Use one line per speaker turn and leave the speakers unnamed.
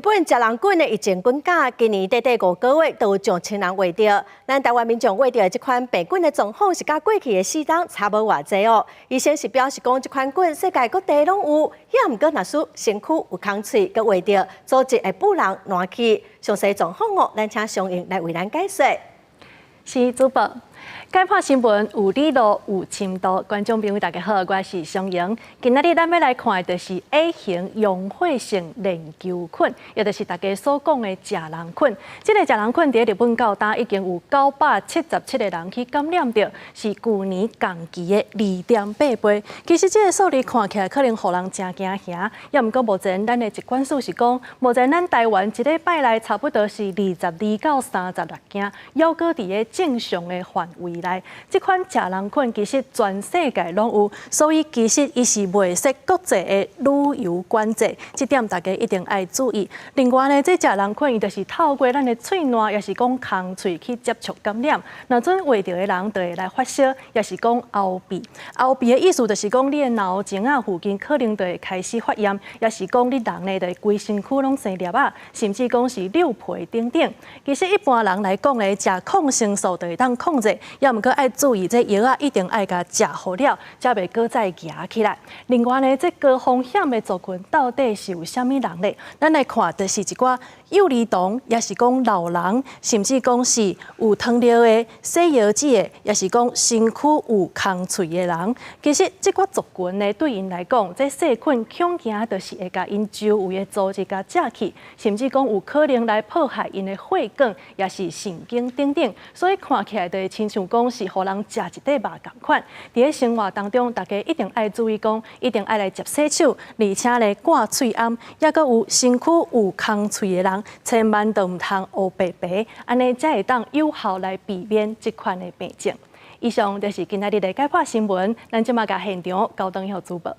本食人菌的疫情滾加，今年短短5個月都有上千人罹著。咱台灣民眾罹著的這款病菌的狀況是佮過去的4冬差無偌濟哦。醫生是表示講，這款菌世界各地攏有，也毋過若是身軀有空喙，閣罹著，組織會腐爛爛去。詳細狀況哦，咱請相應來為咱解說。
是主播。解剖新聞有理路有深度，觀眾朋友大家好，我是雙瑩。今仔日咱欲來看的就是 A 型溶血性鏈球菌，也就是大家所講的食人菌。這个食人菌佇日本到今已經有977個人去感染著，是舊年同期的2.8倍。其實這个數字看起來可能予人誠驚嚇，也毋過目前咱的疾管署是講，目前咱台灣一禮拜內差不多是22到36件，猶閣佇咧正常的範圍內。這款食人菌其實全世界攏有，所以其實伊是袂設國際的旅遊管制，這點大家一定愛注意。另外呢，這食人菌伊就是透過咱的喙瀾，抑是講空喙去接觸感染。若陣罹著的人就會來發燒，抑是講喉痹。喉痹的意思就是講你的腦前仔附近可能就會開始發炎，抑是講你人呢就會規身軀攏生粒仔，甚至講是溜皮等等。其實一般人來講呢，食抗生素就會當控制，也毋過愛注意，這藥仔一定愛共食好了，才袂閣再夯起來。另外呢，這高風險的族群到底是有啥物人呢？咱來看，就是一寡幼兒童，抑是講老人，甚至講是有糖尿的、洗腰子的，抑是講身軀有空喙的人。其實這寡族群呢，對𪜶來講，這細菌恐驚就是會共𪜶周圍的組織共食去，甚至講有可能來破壞𪜶的血管，抑是神經等等。所以看起來就會親像講是予人食一塊肉仝款。佇咧生活當中，大家一定愛注意講，一定愛來捷洗手，而且咧掛喙罨，抑閣有身軀有空喙的人，千萬都毋通烏白白，按呢才會當有效來避免這款的病症。以上就是今仔日的解剖新聞，咱這馬共現場交轉予主播。